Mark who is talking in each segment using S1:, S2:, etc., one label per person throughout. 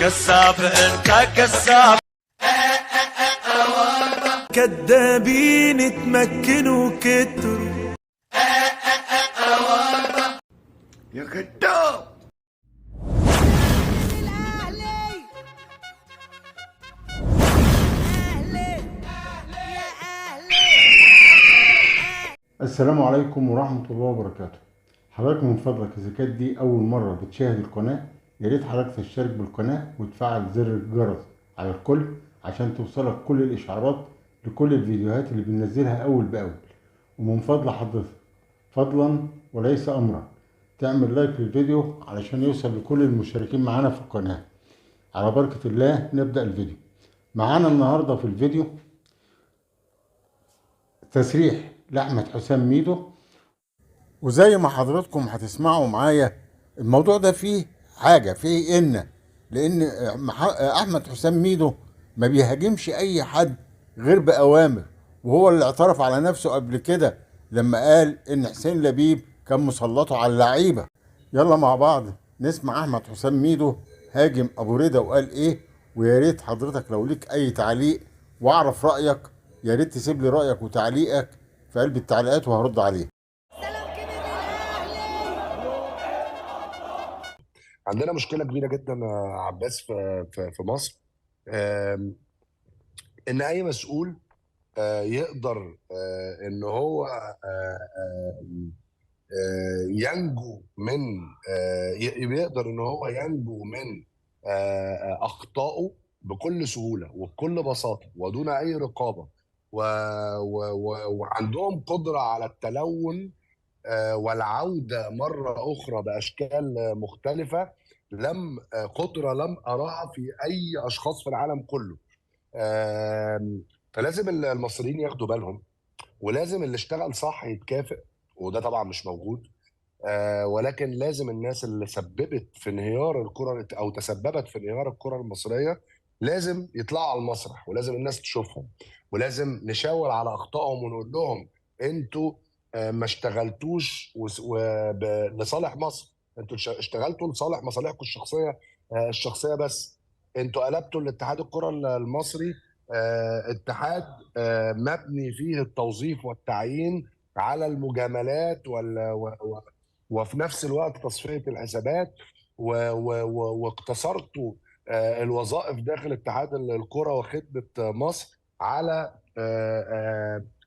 S1: كذاب، انت كذاب.
S2: كدابين اتمكنوا كتروا
S3: يا كذاب.
S4: السلام عليكم ورحمة الله وبركاته. حضرتك من فضلك إذا كانت دي أول مرة بتشاهد القناة يا ريت حضرتك تشترك بالقناة وتفعل زر الجرس على الكل عشان توصلك كل الإشعارات لكل الفيديوهات اللي بننزلها أول بأول. ومن فضل حضرتك فضلا وليس أمرا تعمل لايك للفيديو علشان يوصل لكل المشتركين معانا في القناة. على بركة الله نبدأ الفيديو. معانا النهاردة في الفيديو تسريح لأحمد حسام ميدو، وزي ما حضراتكم هتسمعوا معايا الموضوع ده فيه حاجة، فيه إن لأن أحمد حسام ميدو ما بيهاجمش أي حد غير بأوامر، وهو اللي اعترف على نفسه قبل كده لما قال إن حسين لبيب كان مسلطه على اللعيبة. يلا مع بعض نسمع أحمد حسام ميدو هاجم أبو رضا وقال إيه، ويا ريت حضرتك لو ليك أي تعليق وأعرف رأيك يا ريت تسيب لي رأيك وتعليقك في قلب التعليقات وهرد عليه.
S5: عندنا مشكلة كبيرة جدا يا عباس في مصر، ان اي مسؤول يقدر ان هو ينجو من يقدر ان هو ينجو من اخطائه بكل سهولة وبكل بساطة ودون اي رقابه، وعندهم قدره على التلون والعودة مرة اخرى باشكال مختلفة، لم قدره لم اراها في اي اشخاص في العالم كله. فلازم المصريين ياخدوا بالهم، ولازم اللي اشتغل صح يتكافئ، وده طبعا مش موجود. ولكن لازم الناس اللي سببت في انهيار الكره او تسببت في انهيار الكره المصرية لازم يطلعوا على المسرح، ولازم الناس تشوفهم، ولازم نشاور على اخطائهم ونقول لهم انتوا ما اشتغلتوش لصالح مصر، انتوا اشتغلتوا لصالح مصالحكم الشخصية بس. انتوا قلبتوا الاتحاد الكره المصري اتحاد مبني فيه التوظيف والتعيين على المجاملات وفي نفس الوقت تصفية الحسابات، واقتصرتوا الوظائف داخل اتحاد الكره وخدمه مصر على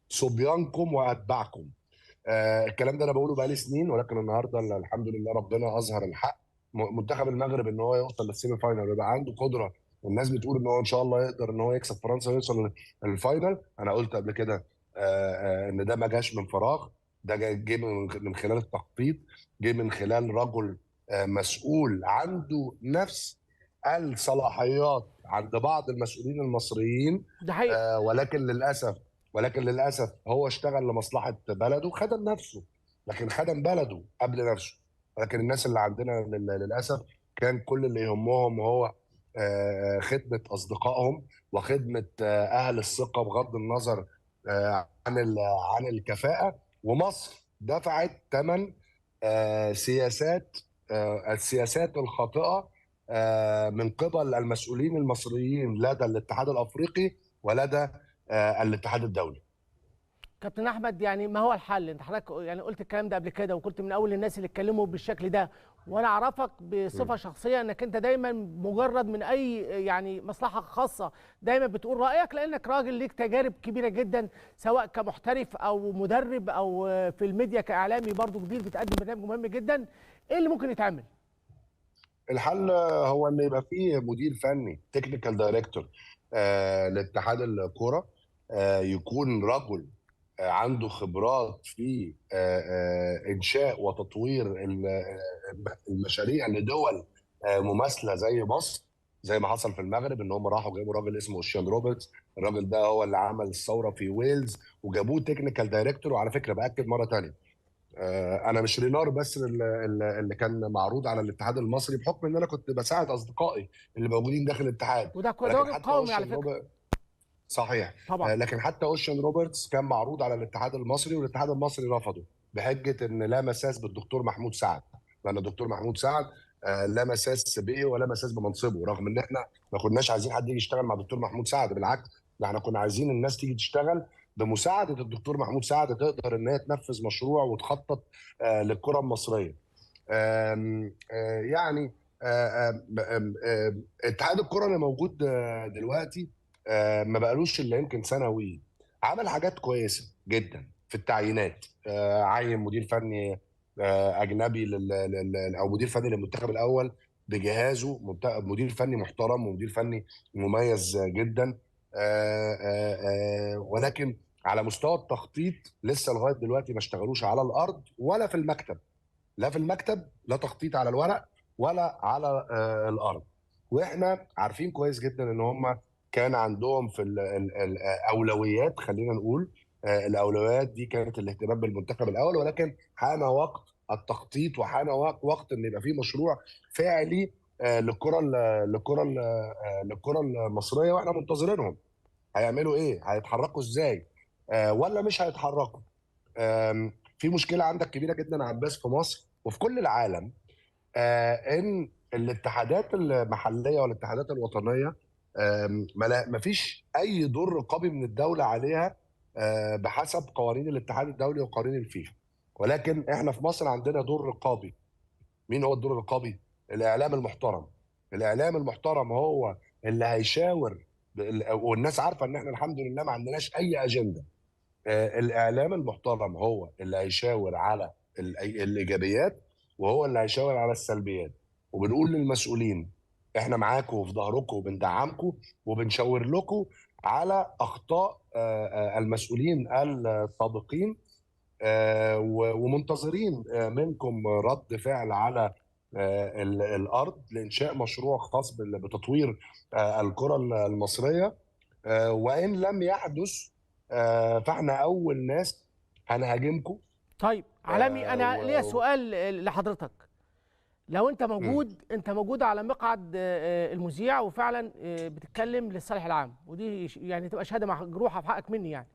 S5: صبيانكم واتباعكم. الكلام ده انا بقوله بقالي سنين، ولكن النهارده الحمد لله ربنا اظهر الحق. منتخب المغرب ان هو يوصل لل semi final ويبقى عنده قدره، والناس بتقول ان هو ان شاء الله يقدر ان هو يكسب فرنسا ويوصل لل final. انا قلت قبل كده ان ده ما جاش من فراغ، ده جه من خلال التخطيط، جه من خلال رجل مسؤول عنده نفس الصلاحيات عند بعض المسؤولين المصريين.
S6: ده حقيقي.
S5: ولكن للاسف هو اشتغل لمصلحة بلده، خدم نفسه لكن خدم بلده قبل نفسه. ولكن الناس اللي عندنا للاسف كان كل اللي يهمهم هو خدمة اصدقائهم وخدمه اهل الثقة بغض النظر عن الكفاءة. ومصر دفعت ثمن السياسات الخاطئة من قبل المسؤولين المصريين لدى الاتحاد الافريقي ولدى الاتحاد الدولي.
S6: كابتن احمد، يعني ما هو الحل؟ انت حضرتك يعني قلت الكلام ده قبل كده، وكنت من اول الناس اللي اتكلموا بالشكل ده، وانا اعرفك بصفة شخصية انك انت دايما مجرد من اي يعني مصلحة خاصة دايما بتقول رايك، لانك راجل ليك تجارب كبيرة جدا سواء كمحترف او مدرب او في الميديا كاعلامي برضو كبير، بتقدم برنامج مهم جدا. ايه اللي ممكن يتعمل؟
S5: الحل هو ان يبقى فيه مدير فني، technical director لاتحاد الكورة، يكون رجل عنده خبرات في انشاء وتطوير المشاريع لدول مماثلة زي مصر، زي ما حصل في المغرب ان هم راحوا جابوا راجل اسمه اوشيان روبرتس، الراجل ده هو اللي عمل الثورة في ويلز وجابوه technical director. وعلى فكرة باكد مرة ثانية، انا مش رينار بس اللي كان معروض على الاتحاد المصري، بحكم ان انا كنت بساعد اصدقائي اللي موجودين داخل الاتحاد،
S6: وده واجب قومي على فكرة.
S5: صحيح
S6: طبعا.
S5: لكن حتى اوشن روبرتس كان معروض على الاتحاد المصري، والاتحاد المصري رفضه بحجة ان لا مساس بالدكتور محمود سعد، لان الدكتور محمود سعد لا مساس به ولا مساس بمنصبه، رغم ان احنا ما كناش عايزين حد يجي يشتغل مع الدكتور محمود سعد، بالعكس ده احنا كنا عايزين الناس تيجي تشتغل بمساعدة الدكتور محمود سعد، تقدر ان هي تنفذ مشروع وتخطط للكرة المصرية. يعني اتحاد الكره اللي موجود دلوقتي ما بقالوش الا يمكن سنة وي، عمل حاجات كويسة جدا في التعيينات. عين مدير فني اجنبي او مدير فني للمنتخب الاول بجهازه، مدير فني محترم ومدير فني مميز جدا. ولكن على مستوى التخطيط لسه لغاية دلوقتي ما اشتغلوش على الارض ولا في المكتب، لا في المكتب، لا تخطيط على الورق ولا على الارض. واحنا عارفين كويس جدا ان هم كان عندهم في الاولويات، خلينا نقول الاولويات دي كانت الاهتمام بالمنتخب الاول، ولكن حان وقت التخطيط وحان وقت ان يبقى في مشروع فعلي للكرة للكرة المصرية، واحنا منتظرينهم هيعملوا ايه، هيتحركوا ازاي ولا مش هيتحركوا. في مشكلة عندك كبيرة جدا يا عباس في مصر وفي كل العالم، ان الاتحادات المحلية والاتحادات الوطنية ما فيش اي دور رقابي من الدولة عليها بحسب قوانين الاتحاد الدولي وقوانين الفيفا، ولكن احنا في مصر عندنا دور رقابي. مين هو الدور الرقابي؟ الاعلام المحترم. الاعلام المحترم هو اللي هيشاور، والناس عارفه ان احنا الحمد لله ما عندناش اي اجندة. الاعلام المحترم هو اللي هيشاور على الايجابيات وهو اللي هيشاور على السلبيات. وبنقول للمسؤولين احنا معاكم وفي ظهركم وبندعمكم وبنشاور لكم على اخطاء المسؤولين السابقين، ومنتظرين منكم رد فعل على الارض لانشاء مشروع خاص بتطوير الكره المصرية. وان لم يحدث فاحنا اول ناس هنهاجمكم.
S6: طيب عالمي، انا ليا سؤال لحضرتك. لو انت موجود، انت موجود على مقعد المذيع وفعلا بتتكلم للصالح العام، ودي يعني تبقى شهادة مجروحة في حقك مني. يعني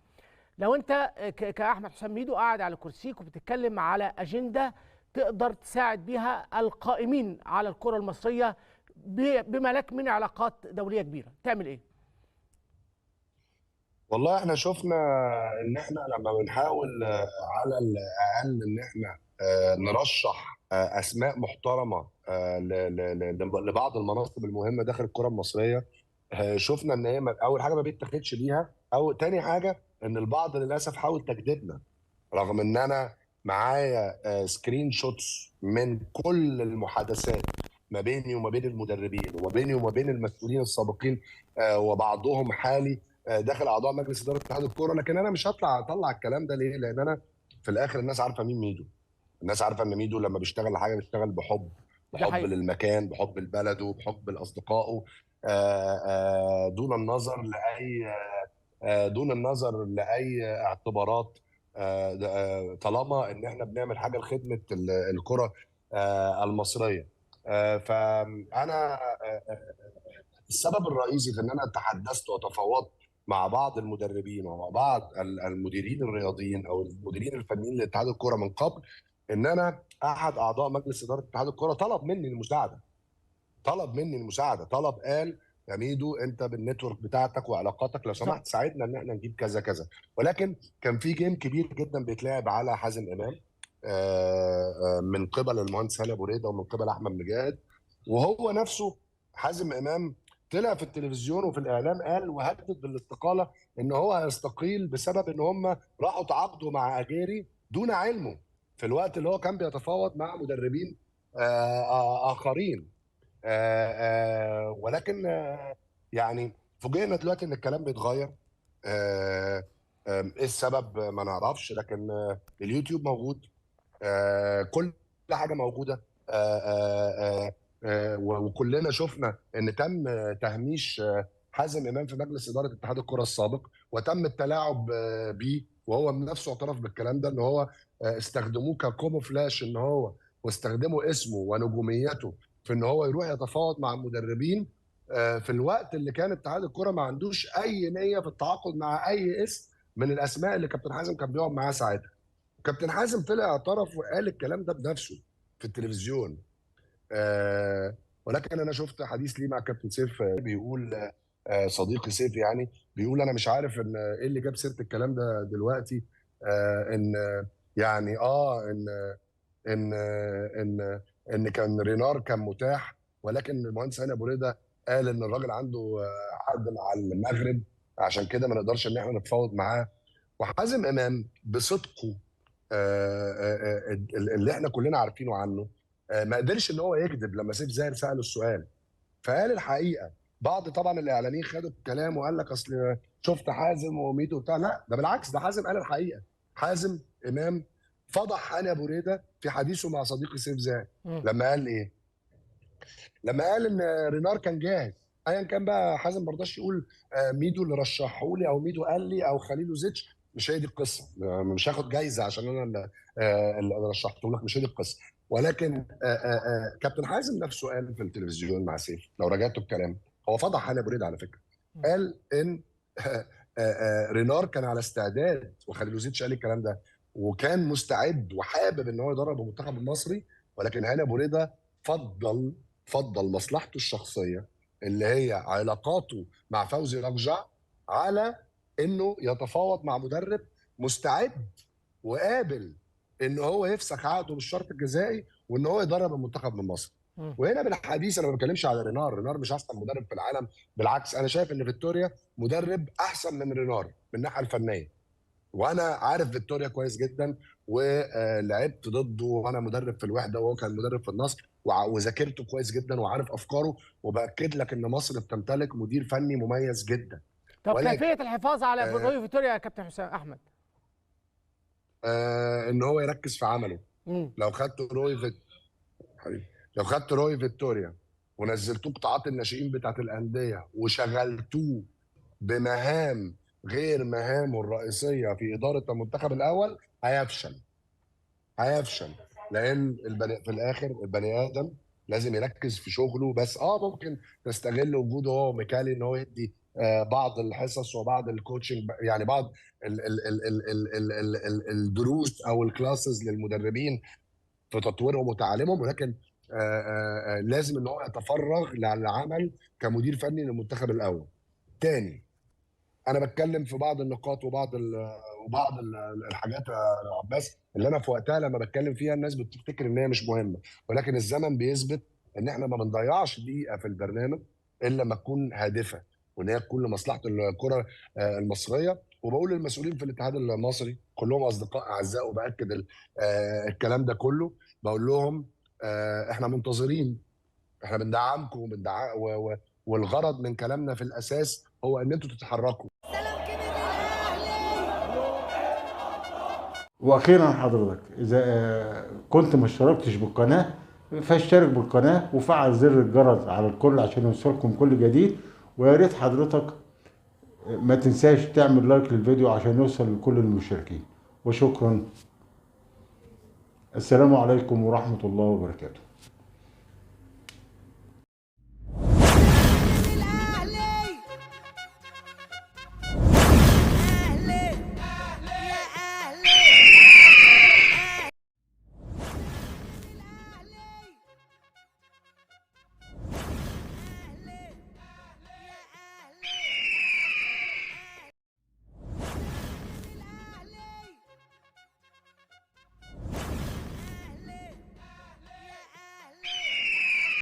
S6: لو انت كاحمد حسام ميدو قاعد على كرسيك وبتتكلم على اجندة تقدر تساعد بيها القائمين على الكره المصرية بما لك من علاقات دولية كبيرة، تعمل ايه؟
S5: والله احنا شفنا ان احنا لما بنحاول على الاقل ان احنا نرشح اسماء محترمه لبعض المناصب المهمة داخل الكره المصرية، شفنا ان هي اول حاجة ما بيتاخدش بيها، او تاني حاجة ان البعض للاسف حاول تجديدنا، رغم ان انا معايا screenshots من كل المحادثات ما بيني وما بين المدربين وما بيني وما بين المسؤولين السابقين وبعضهم حالي داخل اعضاء مجلس ادارة اتحاد الكورة. لكن انا مش هطلع اطلع الكلام ده ليه؟ لان انا في الاخر الناس عارفه مين ميدو، الناس عارفه ان ميدو لما بيشتغل حاجة بيشتغل بحب، بحب للمكان، بحب لبلده، بحب لاصدقائه، دون النظر لاي دون النظر لاي اعتبارات، طالما ان احنا بنعمل حاجة لخدمة الكره المصرية. فانا السبب الرئيسي في ان انا تحدثت وتفاوضت مع بعض المدربين ومع بعض المديرين الرياضيين او المديرين الفنيين لاتحاد الكره من قبل، ان انا احد اعضاء مجلس ادارة اتحاد الكره طلب مني المساعدة، طلب مني المساعدة، طلب قال يا ميدو انت بال network بتاعتك وعلاقاتك لو سمحت ساعدنا ان احنا نجيب كذا كذا. ولكن كان في game كبير جدا بيتلعب على حازم امام من قبل المهندس هاني ابو ريده ومن قبل احمد مجاهد، وهو نفسه حازم امام طلع في التلفزيون وفي الاعلام قال وهدد بالاستقاله ان هو هيستقيل بسبب ان هم راحوا تعاقدوا مع اجيري دون علمه في الوقت اللي هو كان بيتفاوض مع مدربين اخرين. ولكن يعني فوجئنا دلوقتي ان الكلام بيتغير. ايه السبب ما نعرفش، لكن اليوتيوب موجود، كل حاجة موجودة، وكلنا شفنا ان تم تهميش حازم امام في مجلس ادارة اتحاد الكره السابق وتم التلاعب بيه، وهو بنفسه اعترف بالكلام ده ان هو استخدموه ككوموفلاش، ان هو واستخدموا اسمه ونجوميته في ان هو يروح يتفاوض مع المدربين في الوقت اللي كان اتحاد الكره ما عندوش اي نيه في التعاقد مع اي اسم من الاسماء اللي كابتن حازم كان بيقعد معاه ساعتها. كابتن حازم طلع اعترف وقال الكلام ده بنفسه في التلفزيون. ولكن انا شفت حديث ليه مع كابتن سيف بيقول، صديقي سيف يعني بيقول انا مش عارف ان ايه اللي جاب سيره الكلام ده دلوقتي، ان يعني ان ان ان ان كان رينار كان متاح، ولكن المهندس هاني ابو ريده قال ان الراجل عنده عقد مع المغرب، عشان كده ما نقدرش ان احنا نتفاوض معاه. وحازم امام بصدقه اللي احنا كلنا عارفينه عنه، ما قدرش ان هو يكذب لما سيف زاهر ساله السؤال، فقال الحقيقة. بعض طبعا الاعلاميين خدوا الكلام وقال لك اصل شفت حازم وميتو وبتاع، لا ده بالعكس، ده حازم قال الحقيقة. حازم امام فضح هاني ابو ريده في حديثه مع صديقي سيف زاهر لما قال ايه؟ لما قال ان رينار كان جاهز، ايا كان بقى حازم ما رضاش يقول ميدو اللي رشحه لي او ميدو قال لي او خليل زيتش، مش هي دي القصة، مش هاخد جايزة عشان انا اللي رشحته لك، مش هي دي القصة. ولكن كابتن حازم نفسه قال في التلفزيون مع سيف، لو راجعتوا الكلام، هو فضح هاني ابو ريده على فكرة، قال ان رينار كان على استعداد، وخليل زيتش قال الكلام ده، وكان مستعد وحابب ان هو يدرب المنتخب المصري، ولكن هاني ابو ريده فضل مصلحته الشخصية اللي هي علاقاته مع فوزي لقجع على انه يتفاوض مع مدرب مستعد وقابل ان هو يفسخ عقده بالشرط الجزائي وان هو يدرب المنتخب من مصر. وهنا بالحديث انا ما بتكلمش على رينار، رينار مش احسن مدرب في العالم، بالعكس انا شايف ان فيتوريا مدرب احسن من رينار من الناحية الفنية، وانا عارف فيتوريا كويس جدا ولعبت ضده وانا مدرب في الوحدة وهو كان مدرب في النصر، وذاكرته كويس جدا وعارف افكاره، وباكد لك ان مصر بتمتلك مدير فني مميز جدا.
S6: طب كيفية الحفاظ على روي فيتوريا يا كابتن حسام احمد؟
S5: ان هو يركز في عمله. لو خدت روي حبيبي، لو خدت روي فيتوريا ونزلتوه قطاعات الناشئين بتاعت الاندية وشغلتوه بمهام غير مهامه الرئيسية في ادارة المنتخب الاول، هيفشل. هيفشل، لان في الاخر البني ادم لازم يركز في شغله بس. ممكن تستغل وجوده هو وميكالي ان هو يدي بعض الحصص وبعض ال coaching، يعني بعض ال ال ال ال ال ال ال ال الدروس او ال classes للمدربين في تطويرهم وتعليمهم، ولكن لازم ان هو يتفرغ للعمل كمدير فني للمنتخب الاول. تاني انا بتكلم في بعض النقاط وبعض الحاجات يا عباس اللي انا في وقتها لما بتكلم فيها الناس بتفتكر ان هي مش مهمة، ولكن الزمن بيثبت ان احنا ما بنضيعش دقيقة في البرنامج الا لما تكون هادفة وان هي تكون لمصلحة الكره المصرية. وبقول للمسؤولين في الاتحاد المصري كلهم اصدقاء اعزاء، وباكد الكلام ده كله، بقول لهم احنا منتظرين، احنا بندعمكم والغرض من كلامنا في الاساس هو ان انتوا تتحركوا.
S4: واخيرا حضرتك اذا كنت ما اشتركتش بالقناة فاشترك بالقناة وفعل زر الجرس على الكل عشان يوصلكم كل جديد، ويا ريت حضرتك ما تنساش تعمل لايك للفيديو عشان يوصل لكل المشاركين. وشكرا. السلام عليكم ورحمة الله وبركاته.